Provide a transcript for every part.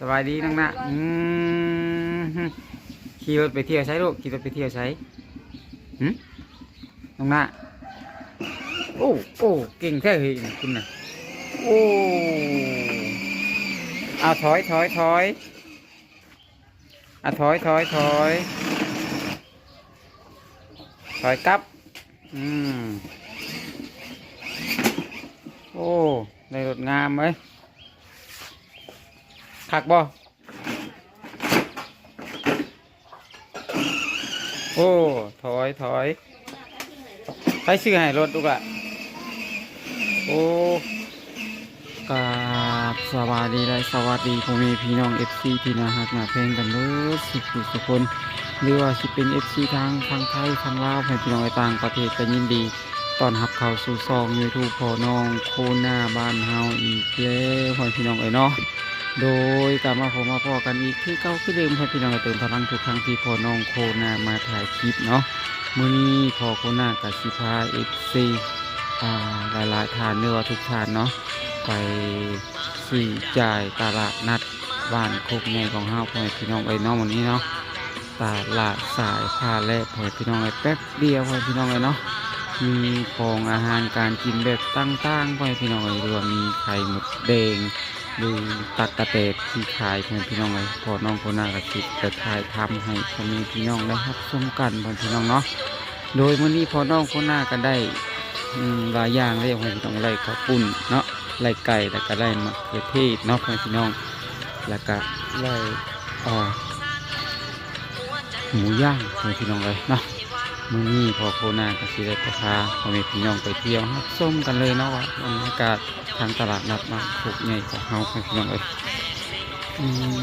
ສະບາຍດີນ້ອງນາ. ອືມ ຂີ່ລົດໄປທ່ຽວໃສລູກ? ຂີ່ລົດໄປທ່ຽວໃສ? ຫຶ ນ້ອງນາ. ໂອ້ ໂອ້ ເກັ່ງແທ້ເຮີ້ຍ ຄຸນນະ. ໂອ້ ເອົາ ຖອຍ ຖອຍ ຖອຍ. ອາ ຖອຍ ຖອຍ ຖອຍ ຖອຍກັບ. ອືມ ໂອ້ ໄດ້ລົດງາມເວີ້ຍ. ຄັກບໍ່? ໂອ້ ຖອຍ ຖອຍ. ໃຜຊື້ໃຫ້ລົດລູກຫຼ້າ? ໂອ້ ກາບສະບາຍດີ ແລະ ສະຫວັດດີພໍ່ແມ່ພີ່ນ້ອງ ເອັຟຊີ ທີ່ໜ້າຮັກໜ້າແພງກັນເບິດສຸກໆຄົນ ຫຼືວ່າຊິເປັນ ເອັຟຊີ ທາງຝັ່ງໄທ ຝັ່ງລາວ ພໍ່ແມ່ພີ່ນ້ອງເອີຍ ຕ່າງປະເທດ ກໍຍິນດີຕ້ອນຮັບເຂົ້າສູ່ຊ່ອງ YouTube ພໍ່ນ້ອງໂຄນາບ້ານເຮົາອີກແລ້ວ ພໍ່ແມ່ພີ່ນ້ອງເອີຍເນາະ. ໂດຍ ກັບມາພົບມາພໍ້ກັນອີກຄືເກົ່າຄືເດີມ ພໍ່ແມ່ພີ່ນ້ອງ ເຕີມພະລັງທຸກຄັ້ງທີ່ພໍ່ນ້ອງໂຄນາມາຖ່າຍຄລິບເນາະ. ມື້ນີ້ພໍ່ໂຄນາກໍຊິພາ ເອັຟຊີ ອ່າ ຫຼາຍໆທ່ານ ຫຼືວ່າທຸກທ່ານເນາະ ໄປຊື້ຈ່າຍຕະຫຼາດນັດບ້ານໂຄກໃຫຍ່ຂອງເຮົາ ພໍ່ແມ່ພີ່ນ້ອງເອີຍເນາະ. ມື້ນີ້ເນາະ ຕະຫຼາດສາຍພາແລກ ພໍ່ແມ່ພີ່ນ້ອງເອີຍ ແປັບດຽວ ພໍ່ແມ່ພີ່ນ້ອງເອີຍເນາະ ມີຂອງອາຫານການກິນແບບຕ່າງໆ ພໍ່ແມ່ພີ່ນ້ອງເອີຍ ຫຼືວ່າມີໄຂ່ມົດແດງ ຫຼືຕັກກະແຕນທີ່ຂາຍ ພໍ່ແມ່ພີ່ນ້ອງເອີຍ. ພໍ່ນ້ອງໂຄນາກໍຊິໄດ້ຖ່າຍທຳໃຫ້ພໍ່ແມ່ພີ່ນ້ອງໄດ້ຮັບຊົມກັນ ພໍ່ແມ່ພີ່ນ້ອງເນາະ. ໂດຍມື້ນີ້ພໍ່ນ້ອງໂຄນາກໍໄດ້ ອືມ ຫຼາຍຢ່າງເລີຍ ພໍ່ແມ່ພີ່ນ້ອງ ໄດ້ເຂົ້າປຸ້ນເນາະ ໄດ້ໄກ່ ແລ້ວກໍໄດ້ໝາກເຂືອເທດເນາະ ພໍ່ແມ່ພີ່ນ້ອງ ແລ້ວກໍໄດ້ ອ່າ ໝູຍ່າງ ພໍ່ແມ່ພີ່ນ້ອງເອີຍເນາະ. ມື້ນີ້ພໍ່ໂຄນາກໍຊິໄດ້ໄປພາພໍ່ແມ່ພີ່ນ້ອງໄປທ່ຽວຮັບຊົມກັນເລີຍເນາະ ວ່າບັນຍາກາດທາງຕະຫຼາດນັດບ້ານໂຄກໃຫຍ່ຂອງເຮົາ ພໍ່ແມ່ພີ່ນ້ອງເອີຍ. ອືມ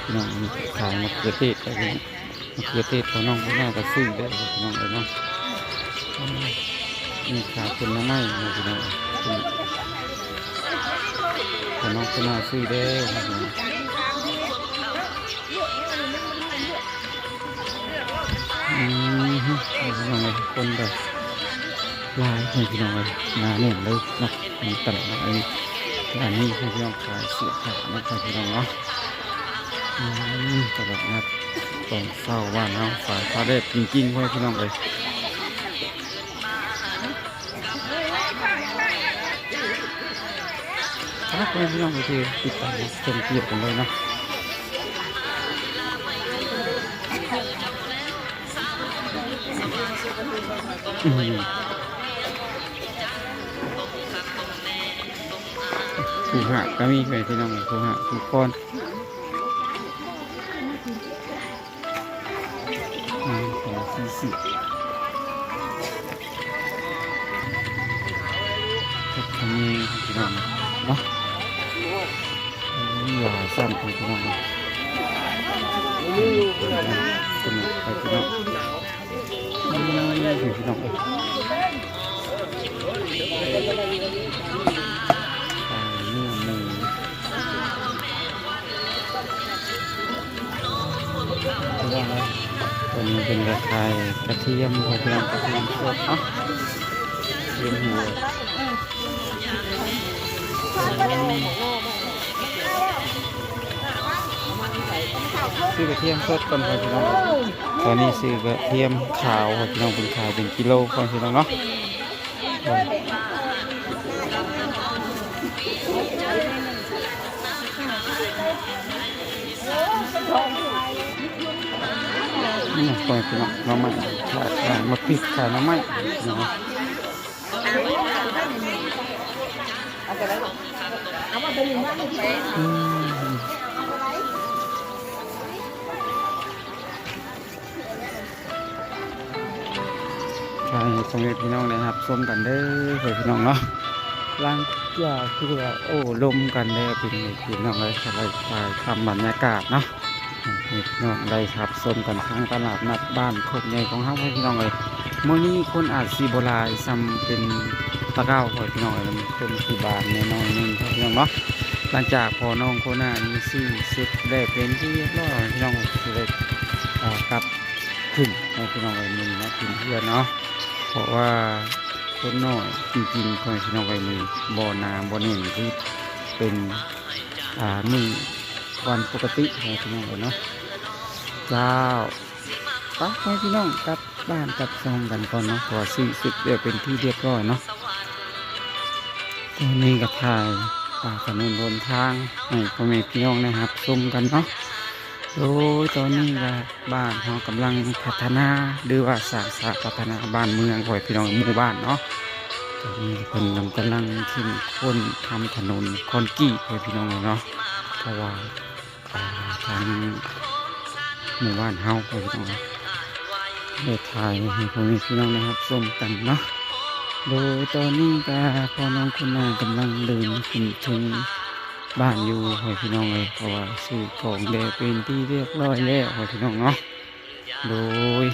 ພີ່ນ້ອງ ມີຂາຍໝາກເຂືອເທດ ພີ່ນ້ອງ ມະເຂືອເທດ ພໍ່ນ້ອງໂຄນາກໍຊື້ໄດ້ ພີ່ນ້ອງເອີຍເນາະ. ອືມ ມີຂາຍຜົນໄມ້ເນາະ ພີ່ນ້ອງເອີຍ ພໍ່ນ້ອງໂຄນາຊື້ແລ້ວ ພີ່ນ້ອງ. ອືມ ພີ່ນ້ອງເອີຍ ຄົນກໍຫຼາຍ ພີ່ນ້ອງເອີຍ ໜາແໜ້ນເລີຍເນາະ. ມີຕະຫຼາດອັນນີ້ ອັນນີ້ ພີ່ນ້ອງ ຂາຍເສື້ອຜ້າເນາະ ພີ່ນ້ອງເນາະ. ອືມ ຕະຫຼາດນັດຕອນເຊົ້າບ້ານເຮົາ ສາຍຟ້າແລບຈິງໆ ພໍ່ແມ່ພີ່ນ້ອງເອີຍ. ຄັກເລີຍພີ່ນ້ອງ ໄປຕິດຕາມຊົມທ່ຽວກັນເລີຍເນາະ. ອືມ ຜູ້ຮາກກໍມີ ພີ່ນ້ອງ ຜູ້ຮາກຜູ້ຄອນ. ອືມ ສາມສີ່ສິບ ຄັກຂະແຍງ ພີ່ນ້ອງເນາະ. ອືມ ຫຼາຍຊັ້ນ ພີ່ນ້ອງເນາະ. ອືມ ສະໜຸກໄປ ພີ່ນ້ອງ. ອືມ ພີ່ນ້ອງເອີຍ ຂາຍເນື້ອໝູ ພີ່ນ້ອງເອີຍ. ຕົວນີ້ເພິ່ນກໍຂາຍກະທຽມ ພໍ່ພີ່ນ້ອງ ກະທຽມສົດເນາະ ກະທຽມຫົວ. ຊື້ກະທຽມສົດກ່ອນ ພໍ່ພີ່ນ້ອງ. ຕອນນີ້ຊື້ກະທຽມຂາວ ພໍ່ພີ່ນ້ອງ ເພິ່ນຂາຍເປັນກິໂລ ພໍ່ພີ່ນ້ອງເນາະ. ນີ້ ພໍ່ພີ່ນ້ອງ ໜໍ່ໄມ້ ຂາຍ ຂາຍໝາກພິກ ຂາຍໜໍ່ໄມ້ເນາະ. ອືມ ໃຫ້ພໍ່ແມ່ພີ່ນ້ອງໄດ້ຮັບຊົມກັນເດີ ພໍ່ພີ່ນ້ອງເນາະ. ຫຼັງຈາກທີ່ວ່າໂອ້ລົມກັນແລ້ວ ເປັນພີ່ນ້ອງເອີຍ ກໍໄດ້ຖ່າຍທຳບັນຍາກາດເນາະ ໃຫ້ພີ່ນ້ອງໄດ້ຮັບຊົມກັນທາງຕະຫຼາດນັດບ້ານໂຄກໃຫຍ່ຂອງເຮົາ ພີ່ນ້ອງເອີຍ. ມື້ນີ້ຄົນອາດຊິບໍ່ຫຼາຍສ່ຳເປັນແຕ່ເກົ່າ ພີ່ນ້ອງເອີຍ ຄົນທີ່ບາງແດ່ໜ້ອຍໜຶ່ງ ພີ່ນ້ອງເນາະ. ຫຼັງຈາກພໍ່ນ້ອງໂຄນານີ້ຊື້ເສັດແລ້ວເປັນທີ່ຮຽບຮ້ອຍ ພີ່ນ້ອງເອີຍ ຊິໄດ້ ອ່າ ກັບຄືນ ພີ່ນ້ອງເອີຍ ມື້ນີ້ເນາະ ຂຶ້ນເຮືອນເນາະ ເພາະວ່າຄົນໜ້ອຍຈິງໆ ພໍ່ແມ່ພີ່ນ້ອງເອີຍ ມື້ນີ້ບໍ່ໜາບໍ່ແໜ້ນ ຄືເປັນ ອ່າ ມື້ ວັນປົກກະຕິ ເອີ ພີ່ນ້ອງເອີຍເນາະ. ເຈົ້າ ໄປ ພໍ່ແມ່ພີ່ນ້ອງ ກັບບ້ານກັບຊ່ອງກັນກ່ອນເນາະ ເພາະວ່າຊື້ຊຸດແລ້ວເປັນທີ່ຮຽບຮ້ອຍເນາະ. ຕອນນີ້ກໍຖ່າຍ ອ່າ ຖະໜົນຫົນທາງໃຫ້ພໍ່ແມ່ພີ່ນ້ອງໄດ້ຮັບຊົມກັນເນາະ. ໂດຍຕອນນີ້ກໍບ້ານເຮົາກຳລັງພັດທະນາ ຫຼືວ່າສ້າງສາພັດທະນາບ້ານເມືອງ ພໍ່ແມ່ພີ່ນ້ອງ ໝູ່ບ້ານເນາະ. ຕອນນີ້ເພິ່ນກຳລັງເຂັ້ມຄົ້ນທຳຖະໜົນຄອນກຣີດ ພໍ່ແມ່ພີ່ນ້ອງເນາະ ເພາະວ່າ ອ່າ ທາງໝູ່ບ້ານເຮົາ ພໍ່ແມ່ພີ່ນ້ອງ ໄດ້ຖ່າຍໃຫ້ພໍ່ແມ່ພີ່ນ້ອງໄດ້ຮັບຊົມກັນເນາະ. ໂດຍຕອນນີ້ກະພໍ່ນ້ອງຄຸນນາກຳລັງເດີນຂຶ້ນເທິງບ້ານຢູ່ ພໍ່ແມ່ພີ່ນ້ອງເອີຍ ເພາະວ່າຊື້ຂອງແລ້ວເປັນທີ່ຮຽບຮ້ອຍແລ້ວ ພໍ່ແມ່ພີ່ນ້ອງເນາະ. ໂດຍ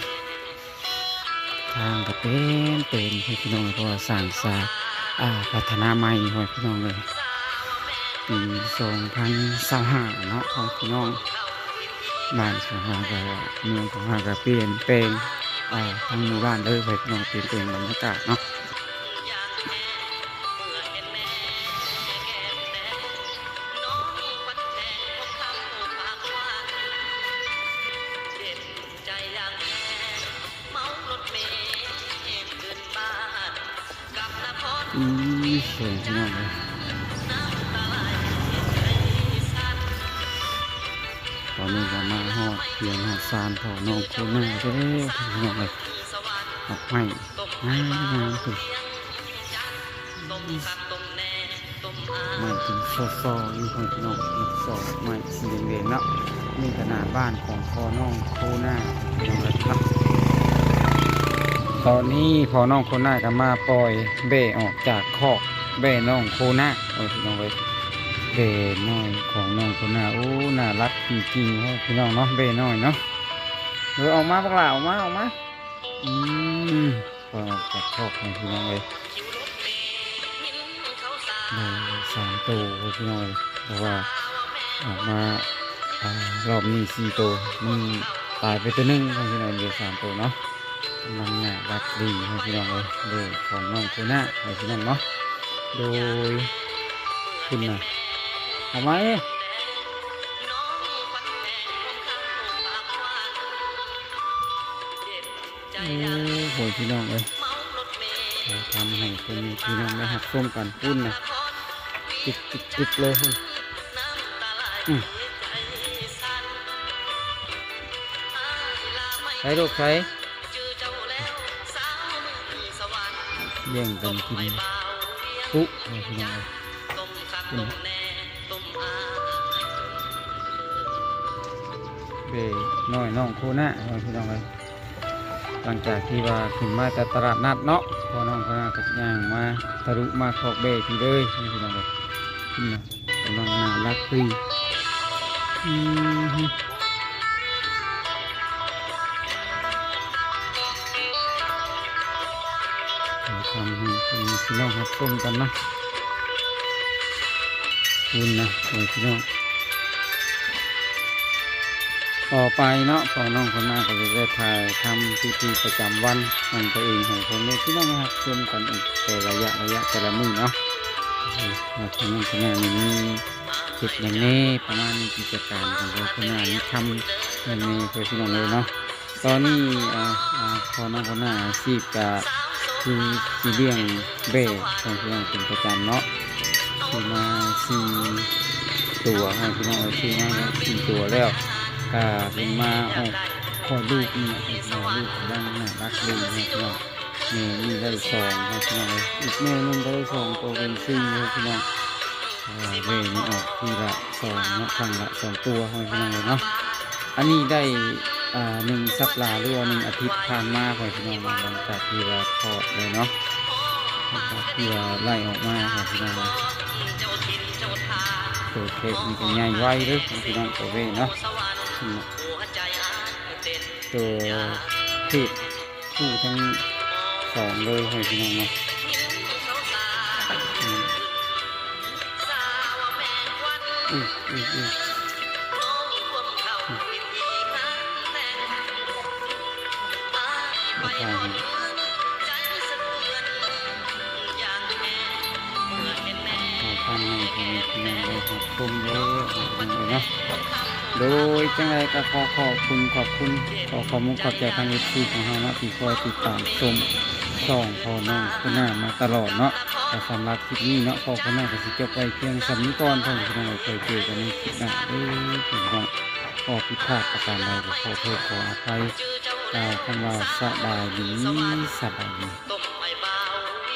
ທາງກໍເຕັມເຕັມ ເອີ ພີ່ນ້ອງເອີຍ ເພາະວ່າສ້າງສາ ອ່າ ພັດທະນາໃໝ່ ເອີ ພີ່ນ້ອງເອີຍ ປີສອງພັນຊາວຫ້າເນາະ ເອີ ພີ່ນ້ອງ. ບ້ານຂອງເຮົາກໍ ເມືອງຂອງເຮົາກໍປ່ຽນແປງ ອ່າ ທັງໝູ່ບ້ານເລີຍ ເອີ ພີ່ນ້ອງ ປ່ຽນແປງບັນຍາກາດເນາະ. ອືມ ສວຍພີ່ນ້ອງເອີຍ ຕອນນີ້ກໍມາຮອດເຮືອນຮອດຊານພໍ່ນ້ອງໂຄນາແລ້ວ ພີ່ນ້ອງເອີຍ. ດອກໄມ້ງາມໆ ພຸ້ນ ໄມ້ເປັນສໍ່ໆ ຢູ່ ພໍ່ແມ່ພີ່ນ້ອງ ເປັນສໍ່ໄມ້ສີແດງໆເນາະ. ນີ້ກໍໜ້າບ້ານຂອງພໍ່ນ້ອງໂຄນາ ພີ່ນ້ອງເອີຍ. ຕອນນີ້ພໍ່ນ້ອງໂຄນາກໍມາປ່ອຍແບ້ອອກຈາກຄອກແບ້ນ້ອງໂຄນາ ເອີ ພີ່ນ້ອງເອີຍ ແບ້ນ້ອຍຂອງນ້ອງໂຄນາ. ໂອ້ ໜ້າລັກຈິງໆ ເນາະ ພີ່ນ້ອງເນາະ ແບ້ນ້ອຍເນາະ. ເອີ ອອກມາບັກຫຼ້າ ອອກມາ ອອກມາ. ອືມ ອອກຈາກຄອກໃຫ້ພີ່ນ້ອງເອີຍ ໄດ້ສາມໂຕພີ່ນ້ອງເອີຍ ເພາະວ່າອອກມາ ອ່າ ຮອບນີ້ສີ່ໂຕ ມັນຕາຍໄປໂຕໜຶ່ງພີ່ນ້ອງ ເຫຼືອສາມໂຕເນາະ. ກຳລັງໜ້າລັກດີພີ່ນ້ອງເອີຍ ເດ້ຂອງນ້ອງໂຄນາພີ່ນ້ອງເນາະ. ໂດຍ ພຸ້ນນະ ອອກມາເອີຍ. ໂອ້ໂຫ ພີ່ນ້ອງເອີຍ ຖ່າຍທຳໃຫ້ເພິ່ນ ພີ່ນ້ອງໄດ້ຮັບຊົມກັນ. ພຸ້ນນະ ຕຶກໆໆເລີຍພຸ້ນ. ອືມ ໃສລູກໃສ? ແຍ່ງກັນກິນປຸ ພີ່ນ້ອງເອີຍ. ເບ້ນ້ອຍນ້ອງໂຄນາ ພີ່ນ້ອງເອີຍ. ຫຼັງຈາກທີ່ວ່າຂຶ້ນມາຈາກຕະຫຼາດນັດເນາະ ພໍ່ນ້ອງໂຄນາກໍຍ່າງມາທະລຸມາຄອກເບ້ພີ້ເລີຍ ພີ່ນ້ອງເອີຍ. ຂຶ້ນມາ ກຳລັງໜ້າລັກດີ. ອືມ ເອົາທຳໃຫ້ພີ່ນ້ອງຮັບຊົມກັນເນາະ. ພຸ້ນນະ ໂອ້ຍ ພີ່ນ້ອງ ຕໍ່ໄປເນາະ ພໍ່ນ້ອງໂຄນາກໍຈະໄດ້ຖ່າຍທຳພິທີປະຈຳວັນຂອງຕົວເອງໃຫ້ພໍ່ແມ່ພີ່ນ້ອງໄດ້ຮັບຊົມກັນອີກເປັນໄລຍະໆ ແຕ່ລະມື້ເນາະ. ວ່າພໍ່ນ້ອງໂຄນານີ້ມີເຮັດຫຍັງແດ່ ປະມານນີ້ ກິດຈະການຂອງພໍ່ໂຄນານີ້ທຳຫຍັງແດ່ ເພື່ອພີ່ນ້ອງເອີຍເນາະ. ຕອນນີ້ ອ່າ ອ່າ ພໍ່ນ້ອງໂຄນາອາຊີບກະຄືຊິລ້ຽງແບ້ຂອງພີ່ນ້ອງເປັນປະຈຳເນາະ. ຊື້ມາສີ່ຕົວໃຫ້ພີ່ນ້ອງ ຊື້ມາສີ່ຕົວແລ້ວ ກະເພິ່ນມາອອກຄອດລູກນີ້ ອອກມາລູກກຳລັງໜ້າຮັກເລີຍເນາະ. ແມ່ນີ້ໄດ້ສອງໃຫ້ພີ່ນ້ອງເອີຍ ອີກແມ່ໜຶ່ງກໍໄດ້ສອງໂຕເປັນສີ່ໃຫ້ພີ່ນ້ອງ. ເອີ ເວນີ້ອອກທີລະສອງເນາະ ຄັ້ງລະສອງຕົວໃຫ້ພີ່ນ້ອງເອີຍເນາະ. ອັນນີ້ໄດ້ ເອີ ໜຶ່ງສັບປະດາ ຫຼືວ່າໜຶ່ງອາທິດຜ່ານມາໃຫ້ພີ່ນ້ອງເນາະ ຫຼັງຈາກທີ່ວ່າຄອດເລີຍເນາະ ຫຼັງຈາກທີ່ວ່າໄລ່ອອກມາໃຫ້ພີ່ນ້ອງເນາະ. ໂຕເພດນີ້ກໍໃຫຍ່ໄວເດີ້ພີ່ນ້ອງ ໂຕເວເນາະ ໂຕເພດ ຄູ່ທັງສອງເລີຍໃຫ້ພີ່ນ້ອງເນາະ. ອືມ ອືມ ອືມ ອືມ ເອົາໄປໃຫ້ ເອົາໄປ ທາງໃນທີ່ມີພີ່ນ້ອງໄດ້ຮັບຊົມເດີ ພີ່ນ້ອງເອີຍເນາະ. ໂດຍຈັ່ງໃດກໍຂໍຂອບຄຸນ ຂອບຄຸນ ຂໍຂອບມຸກຂອບໃຈທາງເອັຟຊີຂອງເຮົາເນາະ ທີ່ຄອຍຕິດຕາມຊົມຊ່ອງພໍ່ນ້ອງຄຸນນາມາຕະຫຼອດເນາະ. ກໍສຳລັບຄລິບນີ້ເນາະ ພໍ່ຄຸນນາກໍຊິຈົບໄວ້ພຽງສ່ຳນີ້ກ່ອນ ພໍ່ແມ່ພີ່ນ້ອງເອີຍ ຄ່ອຍເຈີກັນໃນຄລິບໜ້າເດີພີ່ນ້ອງ. ກໍຜິດພາດປະການໃດກໍຂໍໂທດຂໍອະໄພ ກ່າວຄຳວ່າສະບາຍດີ ສະບາຍດີ.